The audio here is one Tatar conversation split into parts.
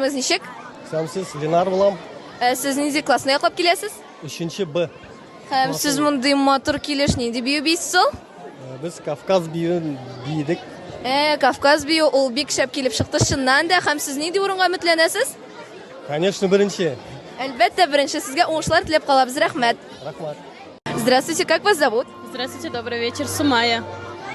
исемегез ничек? Исәнмесез, Ленар булам. Ә, сез нинди классны яклап киләсез? Өченче Б. Һәм сез мондый матур килеш нинди бию бийсез ул? Без Кавказ биюен биедек. Э, Кавказ бию ул бик шәп килеп чыкты чыннан да. Һәм сез нинди урынга өметләнәсез? Конечно, беренче. Әлбәттә, беренче. Сезгә уңышлар теләп калабыз. Рәхмәт. Рәхмәт. Здравствуйте, как вас зовут? Здравствуйте, добрый вечер. Сумая.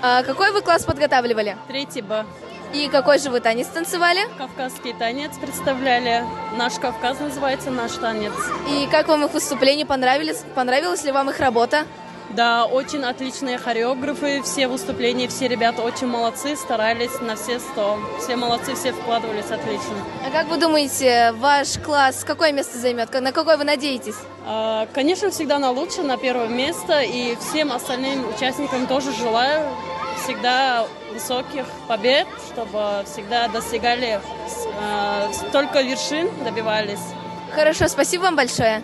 А, какой вы класс подготавливали? Третий Б. И какой же вы танец танцевали? Кавказский танец представляли. Наш Кавказ называется наш танец. И как вам их выступление понравились? Понравилась ли вам их работа? Да, очень отличные хореографы, все выступления, все ребята очень молодцы, старались на все сто. Все молодцы, все вкладывались отлично. А как вы думаете, ваш класс какое место займет? На какое вы надеетесь? А, конечно, всегда на лучшее, на первое место. И всем остальным участникам тоже желаю всегда высоких побед, чтобы всегда достигали столько вершин, добивались. Хорошо, спасибо вам большое.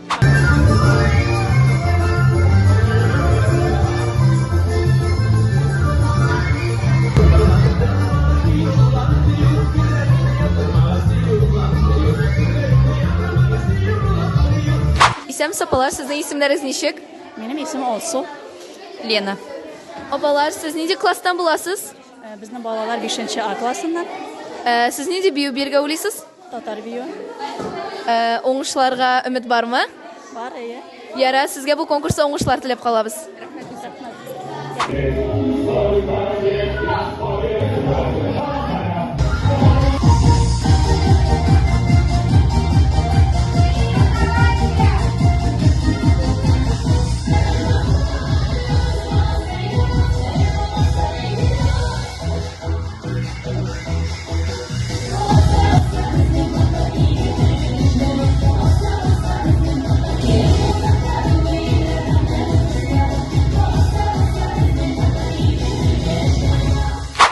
Исәнмесез, апалар, сезнең исемнәрегез ничек? Минем исемем Алсу. Лена. Апалар, сез нинди класстан буласыз? Э, безнең балалар 5 А классыннан. Э, сез нинди бию биергә уйлыйсыз? Татар биюе. Э, уңышларга өмет бармы? Бар, әйе. Яра, сезгә бу конкурста уңышлар теләп калабыз.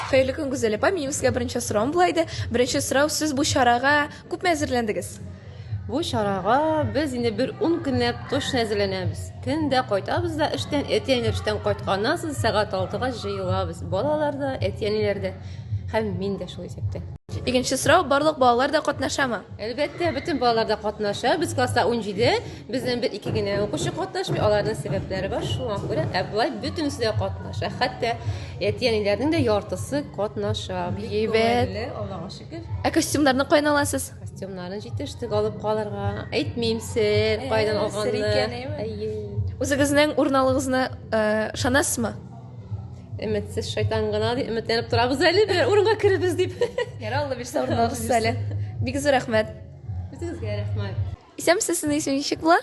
Хәерле көн, Гүзәл апа. Минем сезгә беренче соравым була иде. Беренче сорау, сез бу чарага күпме әзерләндегез? Бу чарага без инде бер ун көнләп точно әзерләнәбез. Көн дә кайтабыз да эштән, әти-әниләр эштән кайтканнан соң сәгать алтыга җыелабыз. Балалар да, әти-әниләр дә һәм мин дә шул исәптә. Икенче сорау, барлык балалар да катнашамы? Әлбәттә, бөтен балалар да катнаша. Без класста 17, бездән бер ике генә укучы катнашмый, аларның сәбәпләре бар, шуңа күрә. Ә болай бөтенесе дә катнаша. Хәтта әти-әниләрнең дә яртысы катнаша. Бик Әйбәт. күңелле, Аллага шөкер. Ә костюмнарны каян аласыз? Костюмнарын җитештек алып калырга. Әйтмим сер, кайдан Э, сер алганны. икән, әйме? Әйе. Үзегезнең урын алыгызны ышанасызмы? Өметсез шайтан гына дип өметләнеп торабыз әле, берәр урынга керербез дип. Ярар, Алла бирсә урын алырсыз әле. Бик зур рәхмәт. Үзегезгә рәхмәт. Исәнмесез, сезнең исемегез ничек була?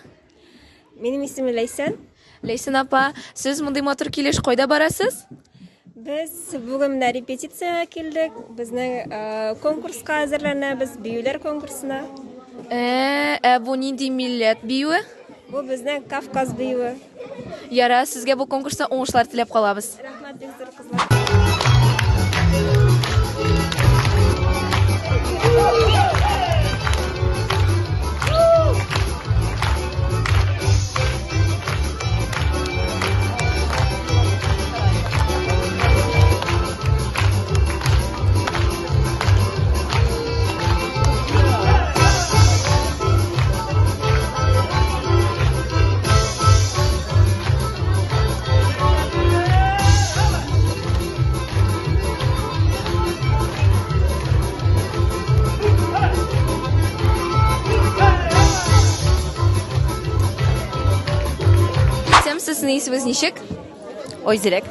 Минем исемем Ләйсән. Ләйсән апа, сез мондый матур килеш кайда барасыз? Без бүген менә репетициягә килдек. Безнең конкурска әзерләнәбез, биюләр конкурсына. Ә бу нинди милләт биюе? Бу безнең Кавказ биюе. Яра, сезгә бу конкурста уңышлар теләп калабыз. Рәхмәт бик зур, кызлар. Исәнмесез, сезнең исемегез ничек? Ойзирек.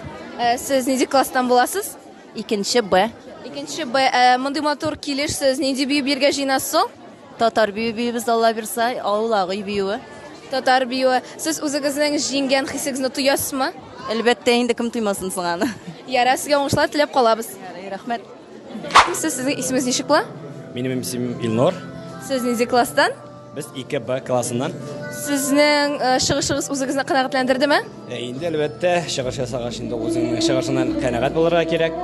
Сез нинди класстан буласыз? Икенче Б. Икенче Б. Мондый матур килеш сез нинди бию биергә җыенасыз соң? Татар бию биюбез, Алла бирса, авыл агый биюе. Татар биюе. Сез үзегезнең җиңгән хисегезне тоясызмы? Әлбәттә инде, кем тоймасын соң аны. Ярар, сезгә уңышлар теләп калабыз. Ярый, рәхмәт. Сез, сезнең исемегез ничек була? Минем исемем Илнур. Сез нинди класстан? Без 2 Б классыннан. Сезнең чыгышыгыз үзегезне канәгатьләндердеме? Инде әлбәттә, чыгыш ясагач инде үзеңнең чыгышыңнан канәгать булырга кирәк.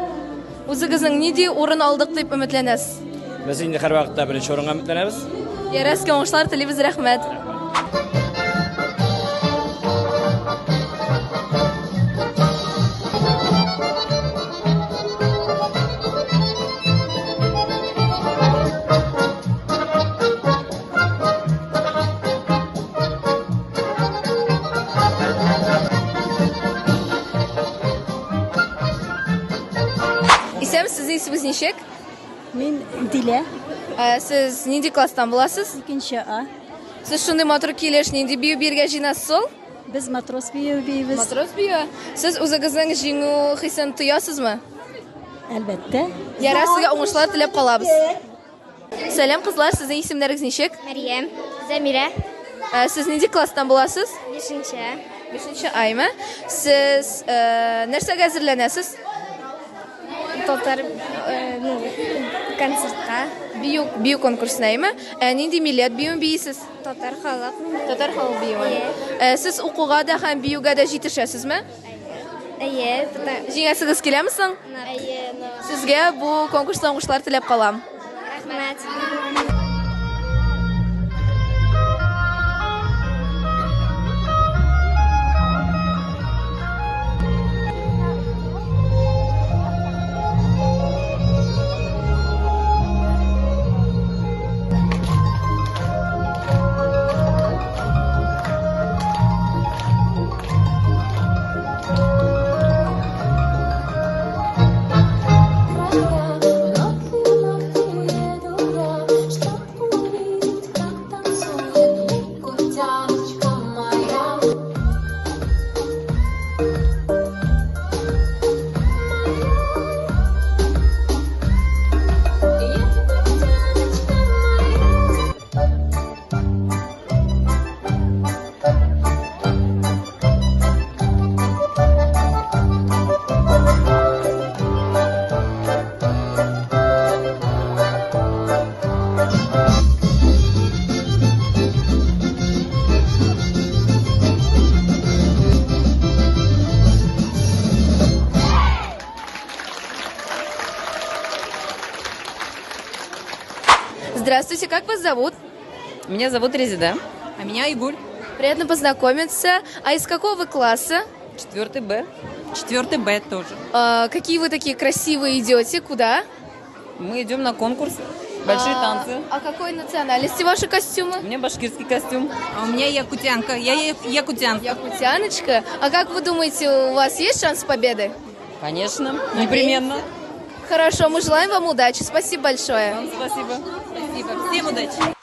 Үзегезнең нинди урын алдык дип өметләнәсез? Без инде һәрвакытта беренче урынга өметләнәбез. Ярар, сезгә уңышлар телибез, рәхмәт. Сәлам, сезнең исемегез ничек? Мин Дилә. Ә, сез нинди класстан буласыз? Икенче А. Сез шундый матур килеш нинди бию биергә җыенасыз ул? Без матрос биюе биибез. Матрос биюе. Сез үзегезнең җиңү хисен тоясызмы? Әлбәттә. Ярар, сезгә уңышлар теләп калабыз. Сәлам, кызлар, сезнең исемнәрегез ничек? Мәрьям, Замирә. Ә, сез нинди класстан буласыз? Бишенче. Бишенче аймы? Сез э, нәрсәгә әзерләнәсез? Татар э, ну, концертка. Бию, бию конкурсына әйме? Ә нинди милләт биюен биисез? Татар халык. Татар халык биюе. Ә, сез укуга да һәм биюгә дә җитешәсезме? Әйе, татар. Җиңәсегез киләме соң? Әйе, ну. Сезгә бу конкурста уңышлар теләп калам. Рәхмәт. Здравствуйте, как вас зовут? Меня зовут Резида. А меня Айгуль. Приятно познакомиться. А из какого вы класса? Четвертый Б. Четвертый Б тоже. А, какие вы такие красивые идете? Куда? Мы идем на конкурс «Большие танцы». А какой национальности ваши костюмы? У меня башкирский костюм. А у меня якутянка. Я якутянка. Якутяночка. А как вы думаете, у вас есть шанс победы? Конечно, непременно. Хорошо, мы желаем вам удачи. Спасибо большое. Вам спасибо. Спасибо. Всем удачи.